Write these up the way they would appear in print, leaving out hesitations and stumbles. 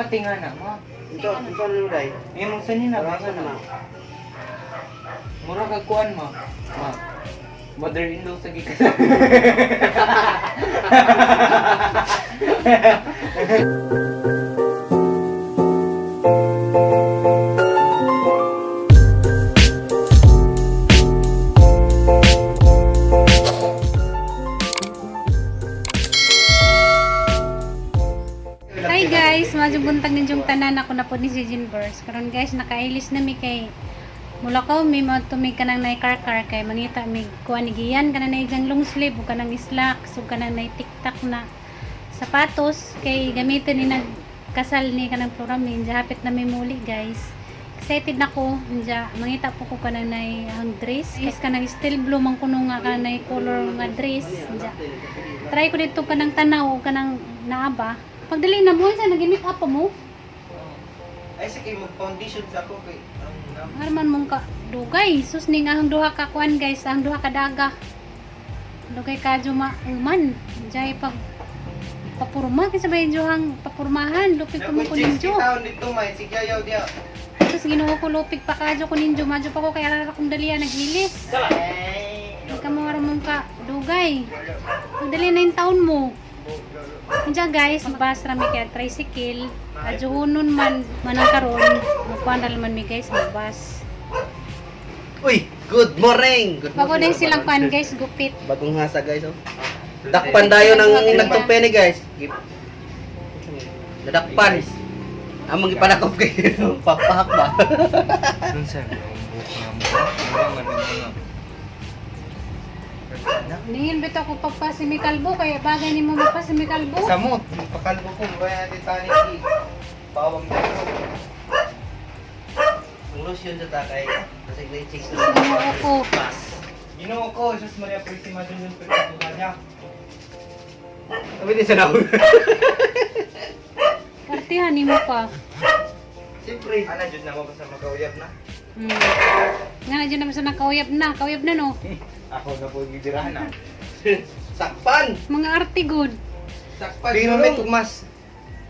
Pati nga na, ma. Ito, ito ano day? Imong sanin na ba Sa na? na. Mura ka kuan ma. Ma. Mother-in-law sa gikan. Hi guys, madyong buntag ninyong tanan, ako na po ni si Jinbers. Karon guys, nakailis na mi kay mula ko mi mo tumi kanang nay karkar kay mangita mi kuan ni giyan kanang nay jang long sleeve ug kanang slacks ug kanang nay tiktak na sapatos kay gamitin ni nagkasal ni kanang Floramin. Diya hapit na mi muli guys. Excited na ko. Diya mangita po ko kanang nay ang dress. Is kanang steel blue man kuno nga kanang nay color nga dress. Diya try ko dito kanang tanaw o kanang naaba. Pagdali na mo, sa nag-make up pa mo. Ay sige, mag-foundation sa ako kay ang Harman mong ka dugay. Sus ning ang duha ka kuan guys, ang duha ka daga. Dugay ka juma uman. Jay pag papurma kinsa ba yung juhang papurmahan, lupig ko mo ko ninjo. Taon dito may sige ayaw diya. Sus Ginoo ko, lupig pa kadyo ko ninjo, madyo pa ko kay ara akong dalian naghilis. Hindi ka mo mong ka dugay. Pagdali na yung taon mo. Diyan guys, bus rami kaya tricycle. Adyohunon man manang karon, magkuan ra man mi guys, magbus. Uy, good morning. Good Bago na morning. yung silang kuan guys, gupit. Bagong hasa guys oh. Dakpan tayo ng nagtupi ni guys. Nadakpan. Among ipanakop kayo. Pakpahak ba? Nun sir, ang buhok nga mo. Mura man ang mga. Ningin bitaw ko pagpasimikalbo kaya bagay nimo magpasimikalbo. Samot, pakalbo ko ba natin tani bawang dito. Ang lotion sa takay. Kasi may chicks Ginoo ko. Pas. Ginoo ko, Jesus Maria Purisima Diyos ng niya. Sabi din sa naon. Kartihan nimo pa. Siyempre. Ana Diyos na mo basta magkauyab na. Nga na dyan naman sa nakauyab na, kauyab na no. Ako na po gidirahan na. Sakpan. Mga arte good. Sakpan. Pero may tugmas.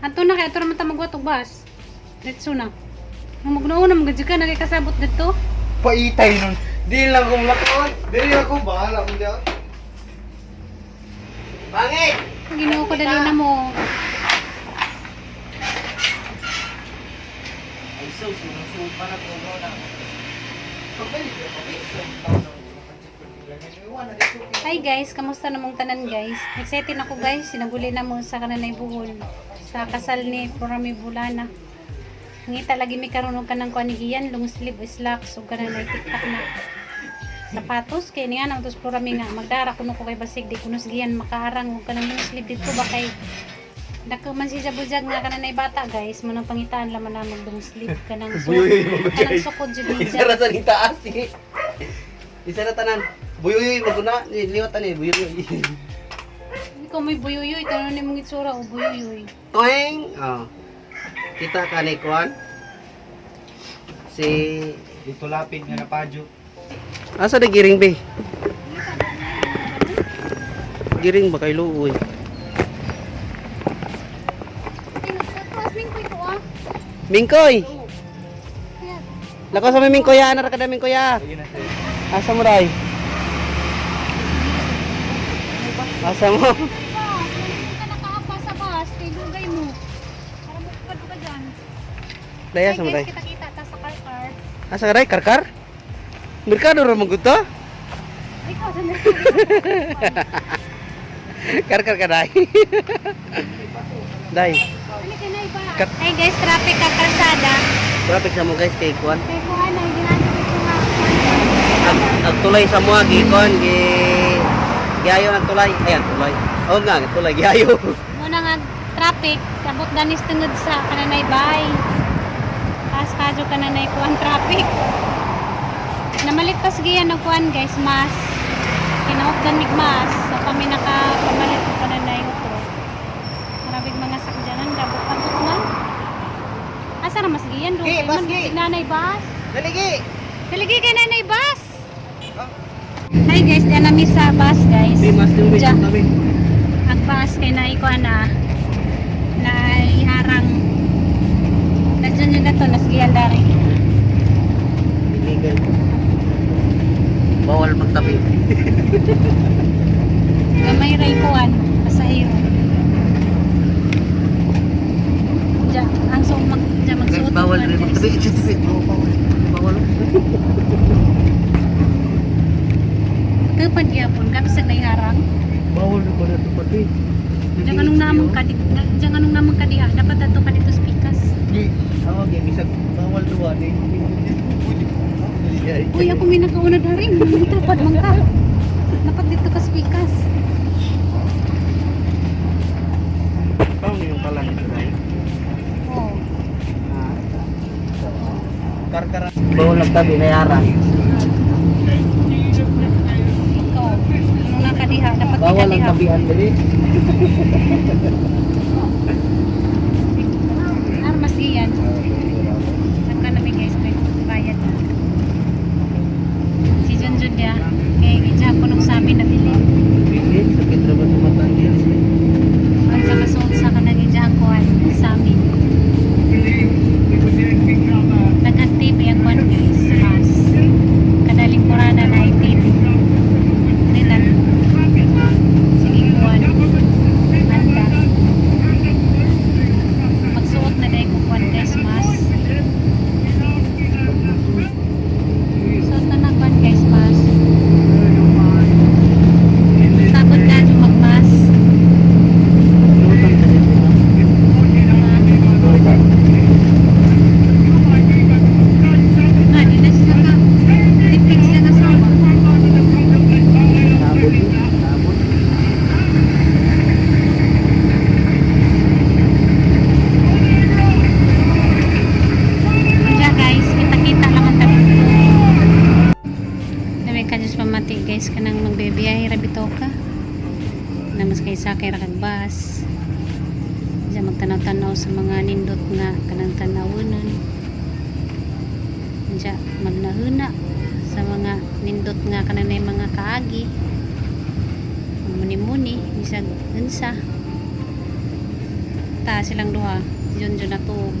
Ato na kay ato naman ta magwatog bus. Diretso na. Nung magnoon na mga ka nagkasabot dito. Paitay nun. Di lang ko lakon. Di ako bahala ko diyan. Pangit. Ginoo ko, dali na mo. Ay so, sinusupa na ko na. Hi guys, kamusta namong tanan guys? Excited ako guys, sinaguli na mo sa kananay buhol sa kasal ni Florami Bulana. Ngita lagi mi karon og kanang kuan ni Gian, long sleeve slacks ug kananay tiktak na sapatos kay niya nang tos Florami nga magdara kuno ko kay basig di kuno Gian makaarang og kanang long sleeve dito ba kay dako man siya bujag nga kananay bata guys, mo nang pangitaan laman na mag long sleeve kanang Buyuyoy mo kanang guys. sukod jud Isa niya. ra sa ning taas eh. Isa ra tanan. Buyuyoy maguna. Liwat ani buyuyoy. Ikaw may buyuyoy, tanon ni mong itsura o buyuyoy. Toeng. Oh. Kita ka ni Kwan. Si Dito lapid nga napadyo. Asa na giring be? Giring ba kay luoy? Mingkoy. Lako sa may Mingkoy ana ra kada Mingkoy ah. Ayun na sir. Asa mo ray? Asa mo? Ka nakaapa sa bus, kay lugay mo. Para mo ka dyan. Daya sa mo ray. Kita-kita ta sa car-car. Asa ka ray? Karkar? Merkado ra man gud to? Ikaw sa merkado. Karkar ka day. Day. Ano ka na iba? Kat- Hey guys, traffic ka kalsada. Traffic sa mo guys kay Kwan. Kay kuha na, ginagawa ko nga. Ang tulay sa mga gi Kwan gi giayo ang tulay. Ayan tulay. Oh nga tulay giayo. Muna nga traffic, abot danis tungod sa kananay bay. Pas kadyo kananay kuan traffic. Namalit pas giyan ng kuan guys, mas kinaupdan mig mas so kami nakapamalit ko kananay utro. Marabig mga sakyanan gabot abot man. Asa ra mas giyan do? Gi, bus, Man, gi. Nanay bus. Daligi. Daligi kay nanay bus. Hi guys, diyan nami sa bus guys. Di mas yung Diyan. kami. Ang bus kay na iko na na iharang. Dito nasgihan dari. Illegal. Bawal magtabi. Gamay ray kuan, pasahero. Diya, ang so mag diya Guys, magsuot. bawal kuan, rin guys. magtabi. Tabi. Bawal. Bawal. Tupad gyapon kami sa harang. Bawal na pala ito pati. Diyan anong namang ka diyan anong namang ka diha, dapat ato ka dito sa pikas. Di. Ako gyud bisag bawal duwa ni. Uy, ako may nakauna na rin. Tupad man ka. Dapat dito ka sa pikas. Paano yung kalan ito dahil? Oh. Karkara. Bawal magtabi na yarang. Ikaw, anong nakadiha? Dapat di Bawal ka ang diha. tabian dali. Armas iyan. Saan ka namin guys, may bayad na. Si Junjun niya, kaya gidya ko nung sa amin nabili. Hindi, sakit ra ba tumatang diyan? Ang sa kasuot sa kanang gidya ang kuhan sa amin. Daghang TV ang kuhan guys, mas. Kadaling kurana na ay TV. Nila. Sige kuhan. Anda. Magsuot na dahil ko kuhan guys, mas. Suot na na kuhan guys, mas. Takot ka yung magmas. Lutang ka dito. Lutang. Ah, di na siya ka. Netflix siya ka sa Nabot. Nabot. Diya guys, kita-kita lang ang tabi. Dami ka Diyos pamati guys, kanang magbibiyahe ra bitaw ka. Namas kay sakay ra kag bus. Diya magtanaw-tanaw sa mga nindot nga kanang tanawonan. Diya magnahuna sa mga nindot nga kanang nay mga kaagi. Muni-muni, bisag unsa. Ta silang duha, yun na tuog.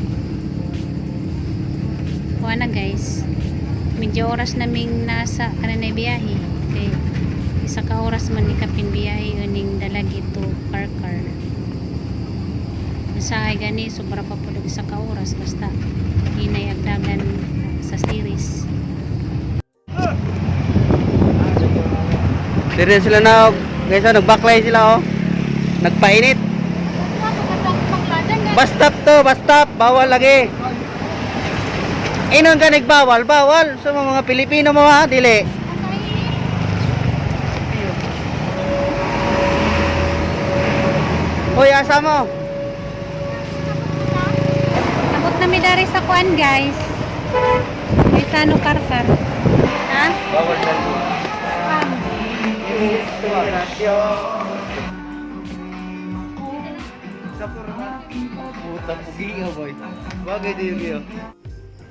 Kuha na guys. Medyo oras naming nasa kananay biyahe. Kay isa ka oras man ni kapin biyahe uning dalag ito car car. Usahay gani sobra pa pud og isa ka oras basta hinay agdagan sa series. Dire sila na guys, oh, nagbaklay sila oh. Nagpainit. Bus stop to, bus stop, bawal lagi. Inon ka nagbawal, bawal sa mga Pilipino mo ha, dili. Hoy, asa mo? Abot na mi dari sa kuan guys. Kay Sano Karkar. Ha? Bawal na. Puta, pugi ka boy. Bagay din yun.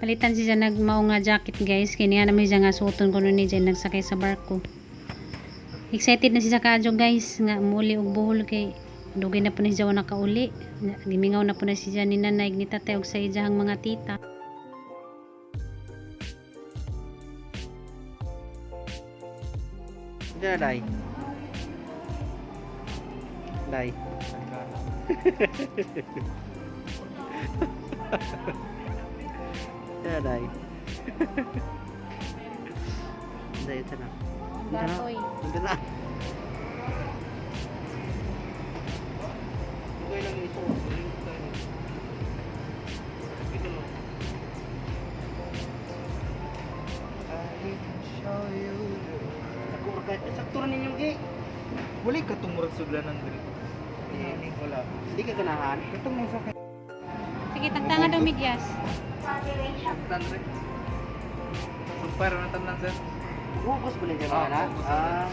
Palitan siya nagmao nga jacket guys. Kaya niya naman siya nga suoton ko nun ni Jen nagsakay sa barko. Excited na siya kaadyo guys nga muli og buhol kay dugay na po na siya wa nakauli. Gimingaw na po na siya ni nanay ni tatay og sa iyang mga tita. Diyan na, Day. Day. Diyan na, Day. Day, ito na. Ito na. Gatoy. Ito na. Okay lang ito. Ito mo. Sakto rin ninyong gi. Wala ka tumurag suglanan diri. Wala. Hindi ka ganahan. Katong mo sa Sige, tagtanga daw midyas. Tan re. Sumpar na tanan sir. Hugos ba niya Ah, na? hugos. Ah.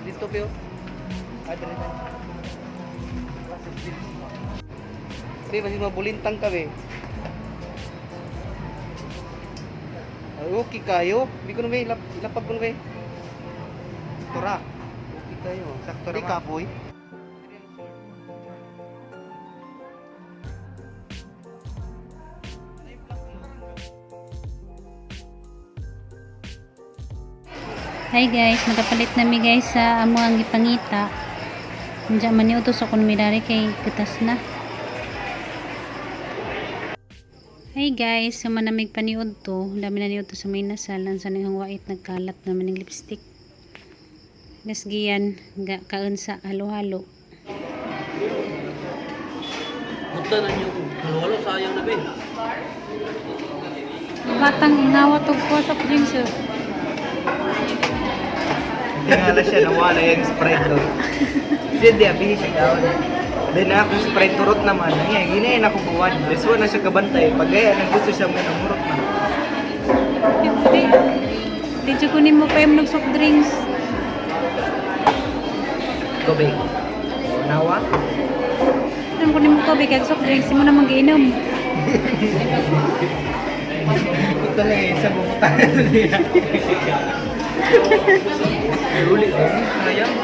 Dito kayo. Ah, diri na. Pre, basi mabulintang ka be. Ay, okay kayo. Hindi ko na may ilapag ko na may. Tura. Okay kayo. Sakto Di ra man. kapoy. Hi guys, nakapalit na mi guys sa amo ang gipangita. Unja man ni utos ako midari kay kitas na. Hi guys, sa manamig paniud to, dami na niud to sa may nasal, ang sa niyang wait nagkalat naman ng lipstick. Nasgiyan, ga kaon sa halo-halo. Punta na niyo. Halo-halo, sayang na be. Batang ingawa tog ko soft drinks. Oh. Tingala siya, nawala yung Sprite to. Hindi, di, abihi siya kaon. Then ako Sprite turot naman. Nga, ginayin ako buwan. This one na siya kabantay. Pag gaya, nang gusto siya mo murot na. Di, di jud ko nimo pa yung soft drinks. Tubig. Nawa? Ano ko nimo tubig kag soft drinks mo na magiinom. Ito lang eh, sa bumutan niya. Uli, oh. Sayang.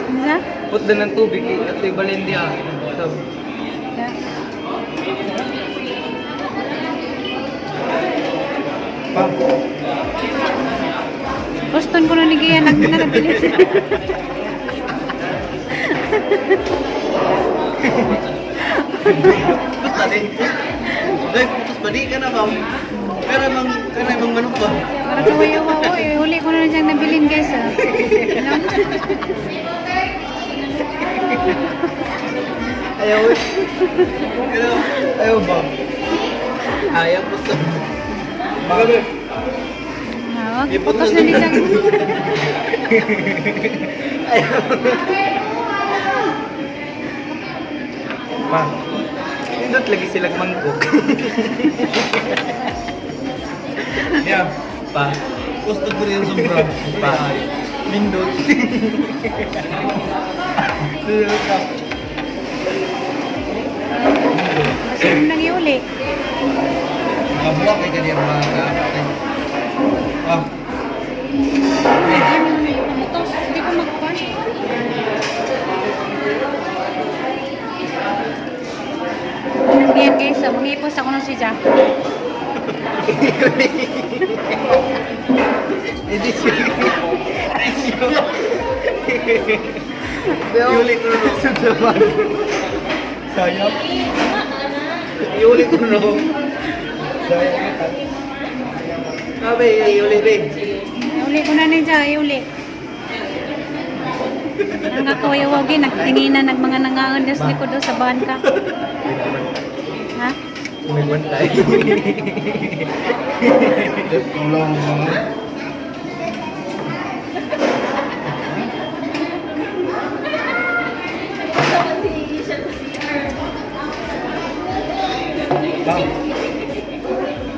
Unsa? Put na ng tubig eh. At ibalin diya. So, Yeah. pa. Boston ko na ni Gian, nag na nagbilis. Basta din. Dahil putos bali ka na ma'am. Pero mang kanay mang manok ba? Para kawayawa ko eh. Huli ko na lang siyang nabilin guys ah. No? Ayaw eh. Pero Ayaw ba? ayaw puto. Baka Ah, wag putos na ni siyang. Ma. Nindot lagi silang mangkok. Yeah. Pa. Gusto ko rin yung sobra. Pa. Nindot. Nindot ka. Basta mo nang iuli. Nakabuwak kay kaniyang mga kaapatay. Ah, Ano na yung pumutos? Hindi ko magkuhan. Anong Gian guys, ah. Mangipos ako nung si Jack. Hindi siya. Iuli ko na. Sudaman. Sayang. Iuli ko no. Sayang. Sabi, iuli be. Iuli ko na ni Jack, iuli. Ang kakawayawa gi, nagtinginan, nagmanga nangaon sa likod daw sa bahan ka. Ha? May bantay. Wala mo mga. Pa.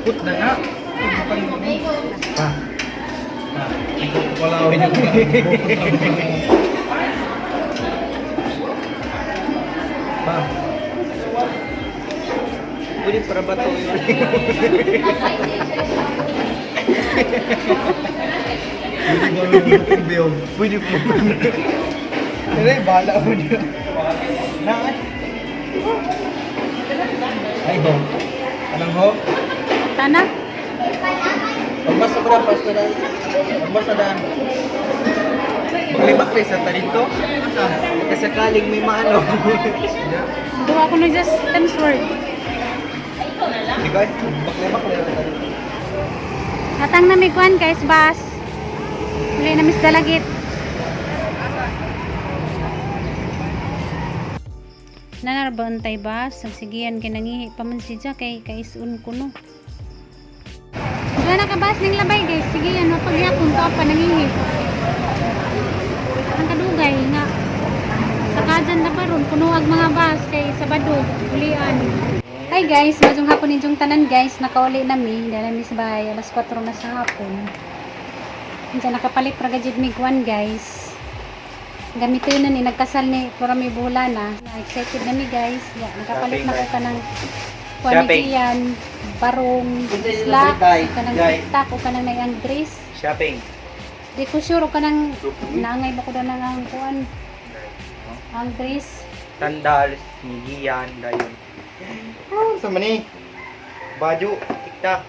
Put na nga. Pa. Pa. Wala ko niya. Pa. Pwede para ba ito? Pwede po. Hindi, bahala mo niya. Na. Ay ho. Anong ho? Tana? Pagmas sobra pas na daan. Pagmas na daan. Maglibak rin sa tarito. Kasi sakaling may maano. Duwa ko na just times word. Di ba? Baklibak rin sa tarito. Atang na may kuan guys, bus. Uli na Miss Dalagit. Nanarbantay bus, sagsigian kay nangihi pa man si Jack kay kaisun ko no. Wala na ka bus ning labay guys. Sige yan, pagyapon to pa nangihi. Ang kadugay nga. Sa kajan na pa ron, puno ang mga bus kay Sabado, ulian. Hi guys, maayong hapon ninyong tanan guys. Nakauli na mi, dala mi sa bahay alas 4 na sa hapon. Diyan nakapalit ra gajud mi kuan guys. Gamito yun na ni nagkasal ni Flora mi bula na. Excited na mi guys. Ya, nakapalit na ko kanang kuan ni Shopping. Kian, barong, slacks, kanang Jai. tiktak o kanang nayang dress. Shopping. Di ko sure o kanang naangay ba ko daw nang ang kuan. Ang dress. Sandals, nigiyan, dayon. Oh, sa mani. Baju, tiktak.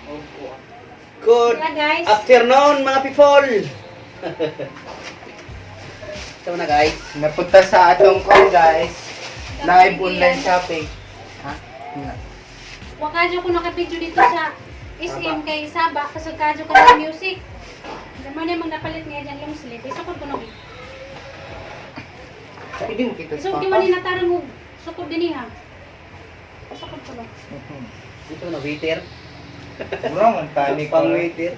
Oh, oh. Good Sila guys. afternoon, mga people! Ito na, guys. Napunta sa atong call, guys. Live online shopping. Ha? Na. Wakadyo ko nakabidyo dito sa SM kay Saba kasi kadyo ka ng music. Mo na mang napalit nga dyan long sleeve. Isukod ko nung. Hindi mo kita sa Isukod papa. man ni natarong mo. Sukod din ha. Isukod ko ba? Ito na, waiter. Murang ang tani ko. Pang waiter.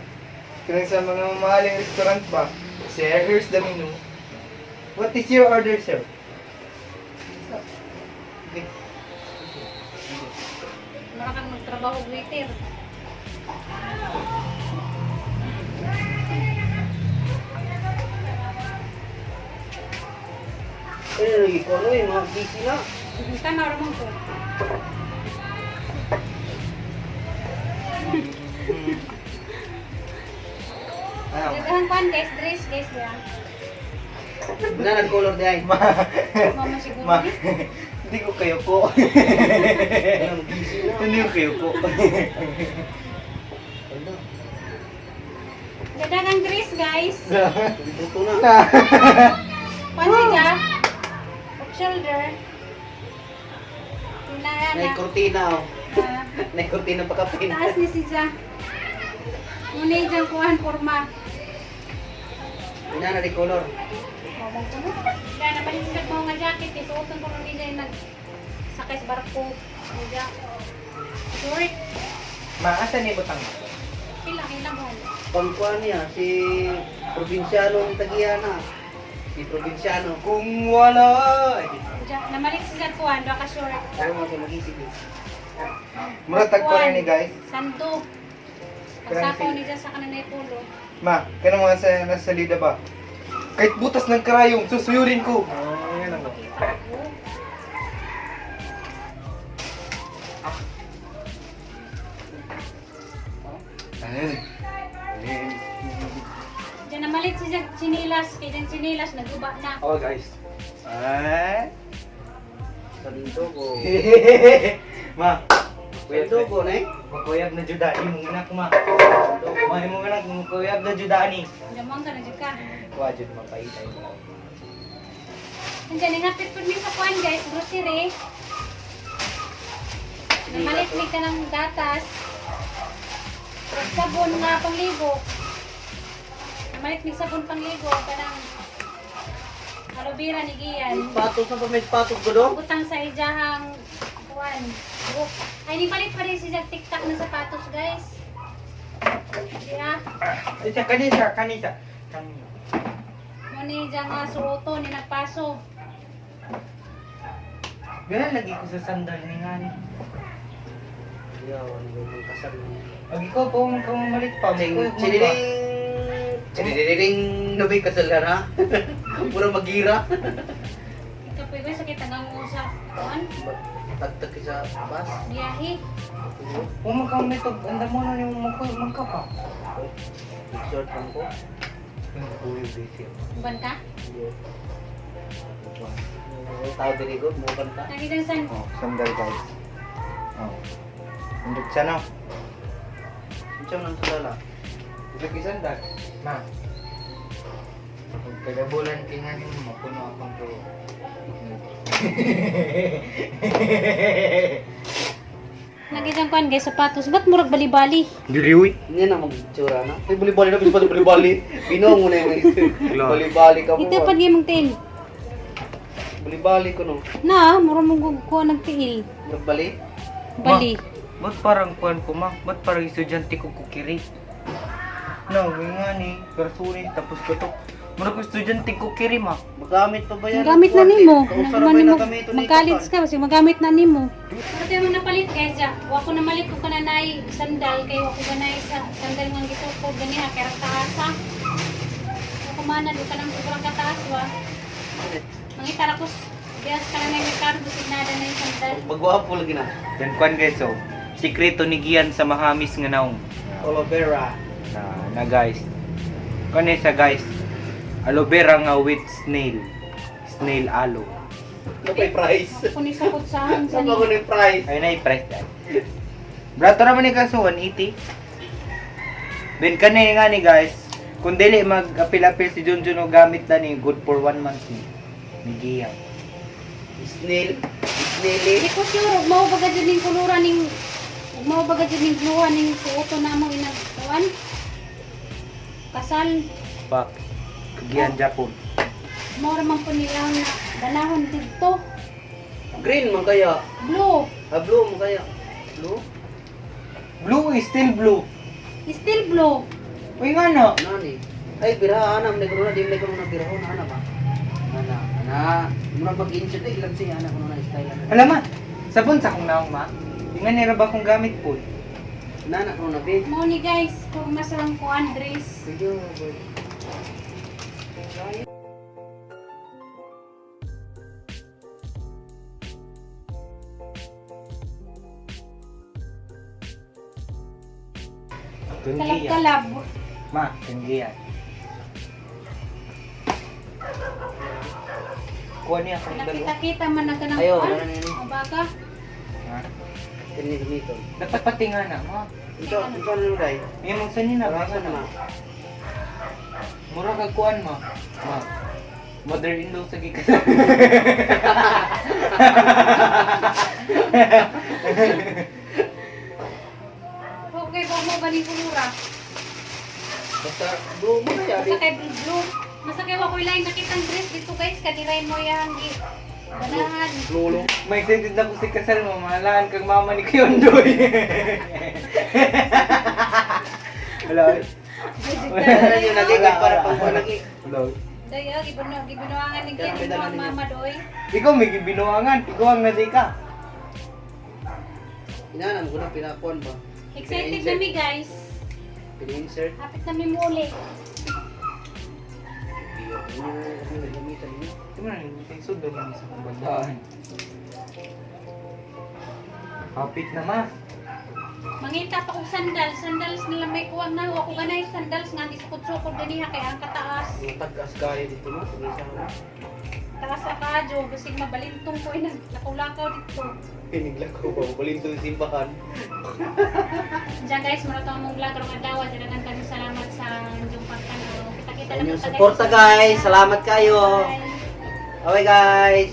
Kaya sa mga mamahaling restaurant ba? Sir, here's the menu. What is your order, sir? Okay. Mura kang magtrabaho og waiter. Eh, ikaw ano eh, mga busy na. Tama ra man ko. Ah, Daghan kuan guys, dress guys ya. Na, nag-color di ay. Ma, Mama siguro. ma, ni. hindi ko kayo po. Ayan, busy na. Hindi ko kayo po. Ano? Daghan dress guys. Buto na. Kuan siya. Off shoulder. Na Nay na. kurtina oh. Ah, Nay kurtina pa kapin. Taas ni siya. Muna yung kuhan forma. Ina na di color. Kaya napalit siya mo nga jacket, eh, suoton ko nung niya yung nag sakay sa barko. Nga. Short. Ma, asa ni butang? Pila kailang buwan. Pangkuan niya si probinsyano ni Tagiana. Si probinsyano. Kung wala. Ay, Namalit siya kuhan, doon ka short. Pero mga sa mag-isip eh. Mura tag ko ni guys. Sando. Pagsakaw niya sa kananay pulo. Ma, kaya mga sa nasa salida ba? Kahit butas ng karayom, susuyurin ko. Oh, yan ang Kita ko. Ayun. Ayun. Diyan namalit siya chinilas, kaya dyan chinilas, naguba na. Oh, guys. Ay. Sando ko. Ma. Sando ko na eh. Makuyab na juda. Imong anak ma. Ma, imong anak makuyab na juda ani. Diyan ka na dyan ka. Wajud mapahitay mo. Andiyan, ingapit po mi sa kuhan guys, grocery. Namalit mi ka ng gatas. Sabon nga pangligo. Namalit mi sabon pangligo kanang aloe vera ni Gian. Patos na pa may patos ko do. Butang sa ijahang kuan. Buhok. Ay nipalit pa rin siya TikTok na sapatos guys. Di ah. Isa kanisa, kanisa. Kanisa. Mo ni ija nga suoto ni nagpaso. Ganun lagi ko sa sandal ni ngani. Yo, ano yung kasal. Pag ikaw po man ka mamalit pa, Ching makuyab man ka. chiniling. Chiniling nabay kasal na. Pura magira. Ikaw po ba sakit ang sa kuan? Tagtag sa bus. Biyahe. Huwag man ka mamalit, anda mo na yung makuyab man ka pa. Short lang ko. Makuyab busy. Uban ka? Tao diri ko, mo kanta. Nakita san Oh, sandal guys. Oh. Indot siya no. Unsa man ang sala? Lagi sandal. Ma. Pag kagabulan kinganin mo, mapuno akong drawer. Nagitang kuan guys, sapatos. Ba't murag bali-bali? Dili uy. Hindi na magtsura na. Ay, bali-bali na, bali bali-bali. Binoong mo na yung bali-bali ka mo. Ito pa mong tiil. Bali-bali ko no. Na, murag mong kuan ng tiil. Nagbali? Bali. Ba't parang kuan ko ma? Ba't parang estudyante ko kukiri? No, nga ni, garsunis, tapos ko to. Murag ko estudyante kukiri ma. Magamit pa ba yan? Magamit na nimo. Kausa Nagman ra ba nimo. nagamit ni Mag-college ka kasi magamit na nimo. Pero tayo mong napalit guys, ja. Wa ko na malit ko kananay sandal kay wa ko ganay sa sandal nga gisukod ganiha kay rang taasa. Wa ko manad ka nang sobrang kataas wa. Mangita ra ko dias kananay merkado bisig nada na yung sandal. Bagwapo lagi na. Then kuan guys so, sikreto ni Gian sa mahamis nga naong. Aloe vera. Na, na guys. Kuan sa guys. Aloe vera nga with snail. Snail aloe. Ano pa price? Ako ni sakot sa Ano ba ko ni price? Ayun na i-price dahil. Brato naman ni kaso, 180. Then kani nga ni guys, kung dili mag-apil-apil si Junjun og gamit na ni, good for one month ni. Ni Gian. Snail. Snail eh. Di ko sure ug mao ba jud ning kulura ning ug mao ba jud ning bluha ning suoto na mo inagkuan. Kasal. Pak. Kagian Japon. Mao ra man po niya na ganahon didto. Green man kaya. Blue. Ah, blue man kaya. Blue? Blue is still blue. Still blue. Uy nga no. Ano ni? Ay, biraha ana, may corona, di may corona birahon ana ba? Ana, ana. Mura pag insert ay ilang siya ana kuno na style ana. Alam ma, sabon sa akong naong ma. Yung nga nira ba akong gamit po? Nana kuno na be. Mao ni guys, kung masarang kuan dress. Medyo boy. Tunggiyan. Kalab-kalab. Ma, tunggiyan. Kuha niya akong dalawa. Nakita-kita man na kanang Ayo, kuan. ano na yun? O baka. Ha? Kini gamiton. Dapat pati nga na, ma. Ito, ito ano dai? May mong sanin na, Para baka sa na. na. Mura ka kuan ma. Ma. Mother-in-law sa gikas. Okay ba mo ba ning kulura? Basta blue mo kaya Basta kay blue. Basta kay wa koy lain nakitang dress dito guys, kadiray mo yang gi ganahan. Blue lo. May excited na ko si kasal mo, mahalaan kang mama ni Kiyondoy. Wala. Wala yung lagi kay para pang kuan lagi. Wala. Dayo gibuno gibunuangan ni Kaya Ken pedala mo ninyo. mama doy. Ikaw may gibinuangan, ikaw ang nadi ka. Inana mo na pinakuan ba? Excited na mi guys. Pina-insert. Hapit na mi muli. Iyo, ano gamitan niyo? Di mo na nagiging sudon lang sa kumbandaan. Hapit na ma. Mangita pa kog sandals, sandals nila may kuwang na ako ganay sandals nga gisukod-sukod dinhi kay ang kataas. Mga tag-as gaya dito mo, sa mo. Taas sa kadyo, basig mabalintong ko inag nakulakaw dito. Piniglak ko ba? Balintong yung simbahan. Diyan guys, muna to among vlog karong adlaw. Daghan kami salamat sa inyong pagtanaw. Kita-kita Sa na inyong po ta, suporta guys. Salamat kayo. Bye. Okay guys.